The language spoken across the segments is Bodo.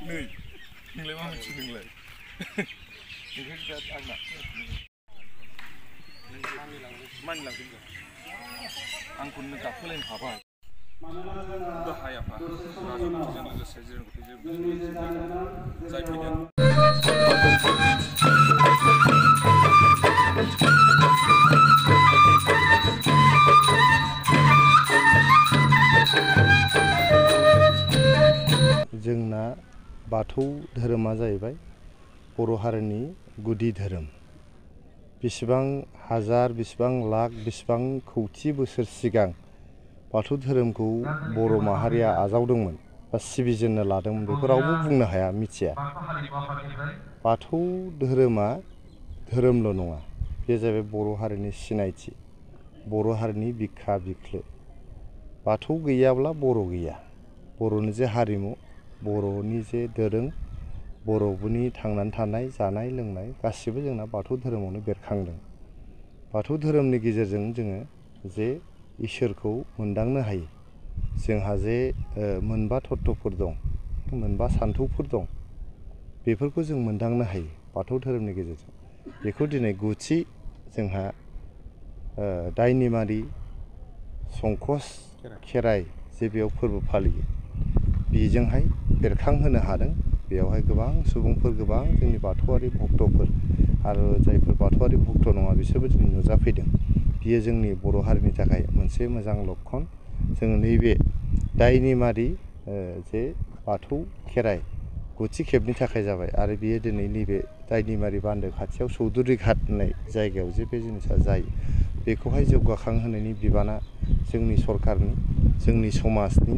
नै नोंलाय मा मोनसे नोंलाय नोंखौ दा आंना मानिलांगोन आंखौनो गाखोलायनो हाबाय गाहाय आफा राजबंशीजों लोगोसे जाय फैदों जोंना बाथौ धोरोमा जाहैबाय बर' हारिनि गुदि धोरोम। बेसेबां हाजार बेसेबां लाख बेसेबां खौथि बोसोर सिगां बाथौ धोरोमखौ बर' माहारिया आजावदोंमोन बा सिबिजेननो लादोंमोन बेखौ रावबो बुंनो हाया, मिथिया। बाथौ धोरोमा धोरोमल' नङा, बे जाहैबाय बर' हारिनि सिनायथि, बर' हारिनि बिखा बिख्लो। बाथौ गैयाब्ला बर' गैया। बर'नि जे हारिमु, बर'नि जे दोरों, बर'नि थांनानै थानाय जानाय लोंनाय गासिबो जोंना बाथौ धोरोमावनो बेरखांदों। बाथौ धोरोमनि गेजेरजों जोङो जे इसोरखौ मोनदांनो हायो। जोंहा जे मोनबा तत्वफोर दं, मोनबा सान्थौफोर दं, बेफोरखौ जों मोनदांनो हायो बाथौ धोरोमनि गेजेरजों। बेखौ दिनै गुथि जोंहा दायनिमारि संकस खेराइ जे बेयाव फोरबो फालियो, बेजोंहाय बेरखांहोनो हादों। बेयावहाय गोबां सुबुंफोर, गोबां जोंनि बाथौआरि भक्तफोर आरो जायफोर बाथौआरि भक्त नङा बिसोरबो दिनै नुजाफैदों। बियो जोंनि बर' हारिनि थाखाय मोनसे मोजां लक्षन। जोङो नैबे दायनिमारि जे बाथौ खेराइ गुथि खेबनि थाखाय जाबाय आरो बियो दिनै नैबे दायनिमारि बान्दो खाथियाव चौधुरी घाट होननाय जायगायाव जे बे जिनिसा जायो, बेखौहाय जौगाखांहोनायनि बिबाना जोंनि सरकारनि, जोंनि समाजनि,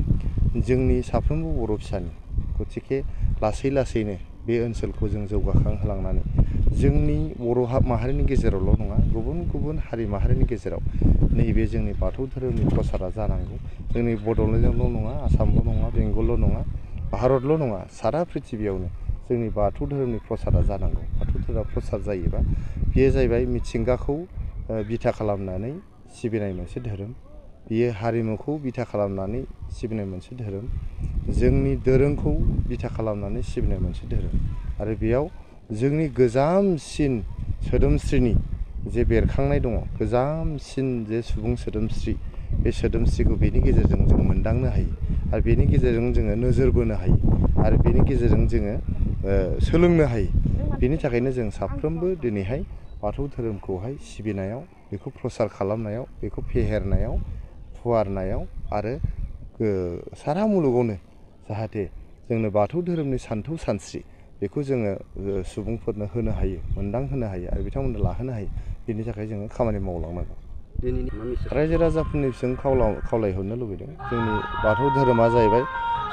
जोंनि साफ्रोमबो बर' फिसानि। गतिके लासै लासैनो बे ओनसोलखौ जों जौगाखांहोलांनानै जोंनि बर' माहारिनि गेजेरावल' नङा, गुबुन गुबुन हारि माहारिनि गेजेराव नैबे जोंनि बाथौ धोरोमनि प्रसारा जानांगौ। जोंनि बड'लेण्डआवल' नङा, आसामल' नङा, बेंगलल' नङा, भारतल' नङा, सारा पृथिबियावनो जोंनि बाथौ धोरोमनि प्रसारा जानांगौ। बाथौ धोरोम प्रसार जायोबा बेयो जाहैबाय मिथिंगाखौ बिथा खालामनानै सिबिनाय मोनसे धोरोम। बियो हारिमुखौ बिथा खालामनानै सिबिनाय मोनसे धोरोम। जोंनि दोरोंखौ बिथा खालामनानै सिबिनाय मोनसे धोरोम। आरो बेयाव जोंनि गोजामसिन सोदोमस्रिनि जे बेरखांनाय दङ, गोजामसिन जे सुबुं सोदोमस्रि, बे सोदोमस्रिखौ बेनि गेजेरजों जों मोनदांनो हायो आरो बेनि गेजेरजों जोङो नोजोर बोनो हायो आरो बेनि गेजेरजों जोङो सोलोंनो हायो। बेनि थाखायनो जों साफ्रोमबो दिनैहाय बाथौ धोरोमखौहाय सिबिनायाव, बेखौ प्रसार खालामनायाव, बेखौ फेहेरनायाव, फुवारनायाव आरो सारा मुलुगावनो जाहाथे जोंनो बाथौ धोरोमनि सान्थौ सानस्रि बेखौ जोङो सुबुंफोरनो होनो हायो, मोनदांहोनो हायो आरो बिथांमोननो लाहोनो हायो। बेनि थाखाय जोङो खामानि मावलांनांगौ। रायजो राजाफोरनिसिम खावलायहरनो लुबैदों, जोंनि बाथौ धोरोमा जाहैबाय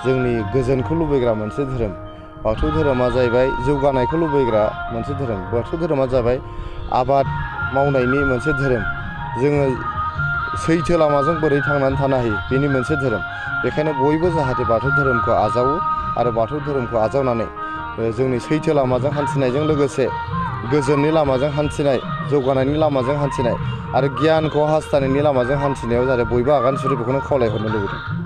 जोंनि गोजोनखौ लुबैग्रा मोनसे धोरोम। बाथौ धोरोमा जाहैबाय जौगानायखौ लुबैग्रा मोनसे धोरोम। बाथौ धोरोमा जाबाय आबाद मावनायनि मोनसे धोरोम। जोङो सैथो लामाजों बोरै थांनानै थानो हायो बेनि मोनसे धोरोम। बेखायनो बयबो जाहाथे बाथौ धोरोमखौ आजावो आरो बाथौ धोरोमखौ आजावनानै जोंनि सैथो लामाजों हान्थिनायजों लोगोसे गोजोननि लामाजों हान्थिनाय, जौगानायनि लामाजों हान्थिनाय आरो गियानखौ हास्थायनायनि लामाजों हान्थिनायाव जाहाथे बयबो आगान सुरो, बेखौनो खावलायहरनो लुबैदों।